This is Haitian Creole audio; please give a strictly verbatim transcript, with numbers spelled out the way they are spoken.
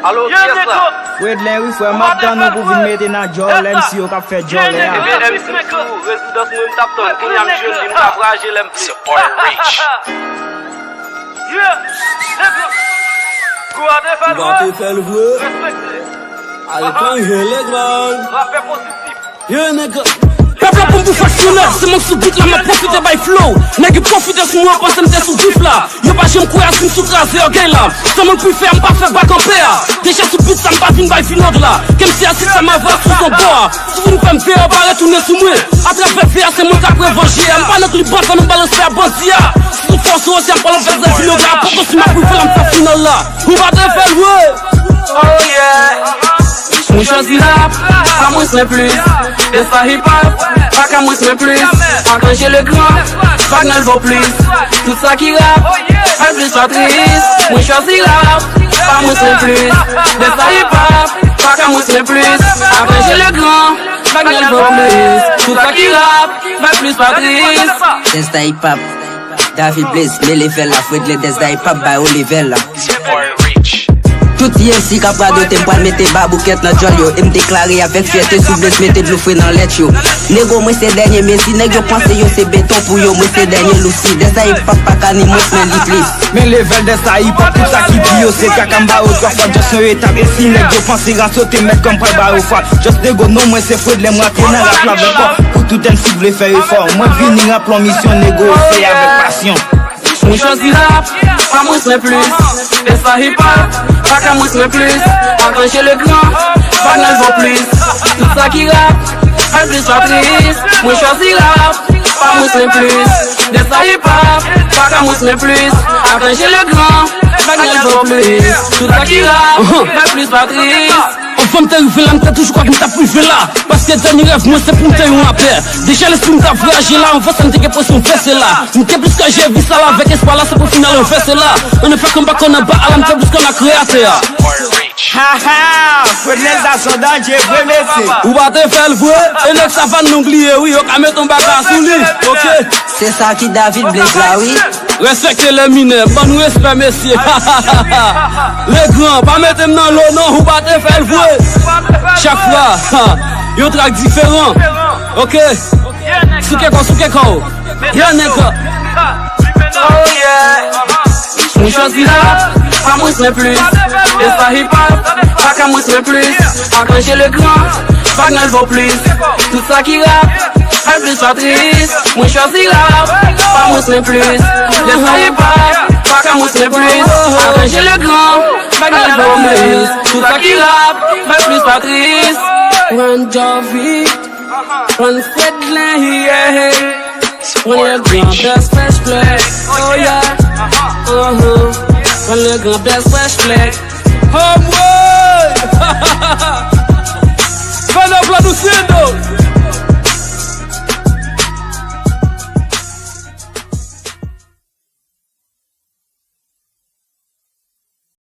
Alo, kiyès la? Fredley wi frè, m ap tann ou pou vin mete nan djòlè M C yo k ap fè djòlè a. Ebyen, M C tou, rezidans mwen m t ap tann, kounye a m jwenn li, m ka vwayaje lè m vle. Ou pa te fè l vre. Al kanje le gang. Rapè pozitif. Pèp la pou m pou fè funè, se mwen sou beat la, m ap pwofite bay flow. Nèg yo pwofite sou mwen, panse m te sou grif la. Yo pa janm kwè a si m sou kraze ògèy la. Sa mwen pou fè, m pa fè bak anpè a. Deja sou beat sa, m pa vin bay vinòg la. Kèm si asid sa m avè sou son bò a. Si w vin fè m veye, pa retounen sou mwen. Atravè veye a, se mwen k ap revanje a. M pa nan klib bòt, sa nou balans fè a bandi a. Si tout fòs ou osi, m pa lòt vèzè vinòg la. Poko si m ap rive la, m fè final la. Ou pa te fè l vre. Oh yeah. Mwen chwazi rap, pa mwens men plis. Dè sa hip hop, pa ka mwens men plis. Ak Angé Legrand, Bagnol vo plis. Tout sa ki rap, fè plis pa tris. Mwen chwazi rap, pa mwens men plis. Dè sa hip hop, pa ka mwens men plis. Ak Angé Legrand, Bagnol vo plis. Tout sa ki rap, fè plis pa tris. Dè sa hip hop, David Blaze, mele fè la, Fredley Dèsda e p ap bay o levèl la. Tout M C k ap radote, m pral mete baboukèt nan djòl yo, e m deklare avèk fyète sou Blaze mete dlo fre nan lèt yo. Nego, mwen se dènye Messi, nèg yo panse yo se beton pou yo, mwen se dènye Lucy. Dèsda e p ap pa ka ni mwens men li plis. Men levèl Dèsda hip hop, tout sa ki di yo se kaka, m ba yo twa fwa, just yon etap, e si nèg yo panse rasote mèt kò m pral ba yo fwa. Just nego, non, mwen se Fredley, m rantre nan rap la avèk kò. Pou tout M C k vle fè efò, mwen vini ranpli yon misyon, nego, se avèk pasyon. Mwen chwazi rap, pa mwens men plis. Dèsda hip hop, pa ka mwens men plis. Ak Angé Legrand, Bagnol vo plis. Tout sa ki rap, fè plis pa tris. Mwen chwazi rap, pa mwens men plis. Dèsda hip hop, pa ka mwens men plis. Ak Angé Legrand, Bagnol vo plis. Tout sa ki rap, fè plis pa tris. Anvan m te rive la, m te toujou kwè ke m t ap rive la. Paske dènye rèv mwen se pou m te yon rapè. Deja lespri m t ap vwayaje la, anvan sa m te gen presyon m fè se la. M te plis ka jere vi sa la avèk espwa la, se pou final ranvèse la. An efè, kòm pa kò nan ba a la, m te plis kò nan kreyatè a. Ha ha! Fredley sa se yon danje vre, mesye. Ou pa te fè l vre, e nèg Savann nou bliye wi, yo ka met yon bagay sou li, oke? Se sa ki David Blaze la, wi. Respekte lè minè, ban nou respè, mesye. Legrand, pa mete m nan lo non, ou pa te fè l vre. Chak fwa, ha, yon trak diferan. Oke. Souke kò, souke kò. Yon nèg. Oh yeah. Mwen chwazi rap, pa mwens men plis. Dèsda hip hop, pa ka mwens men plis. Ak Angé Legrand, Bagnol vo plis. Tout sa ki rap, fè plis pa tris. Mwen chwazi rap, pa mwens men plis. Dèsda hip hop, pa ka mwens men plis. Ak Angé Legrand, Bagnol vo plis. Tout sa ki rap, fè plis pa tris. Run Javi, run Fredley, yeah. Run Legrand, best fresh play. Oh yeah. Uh-huh. Run Legrand, best fresh play. Homeboy!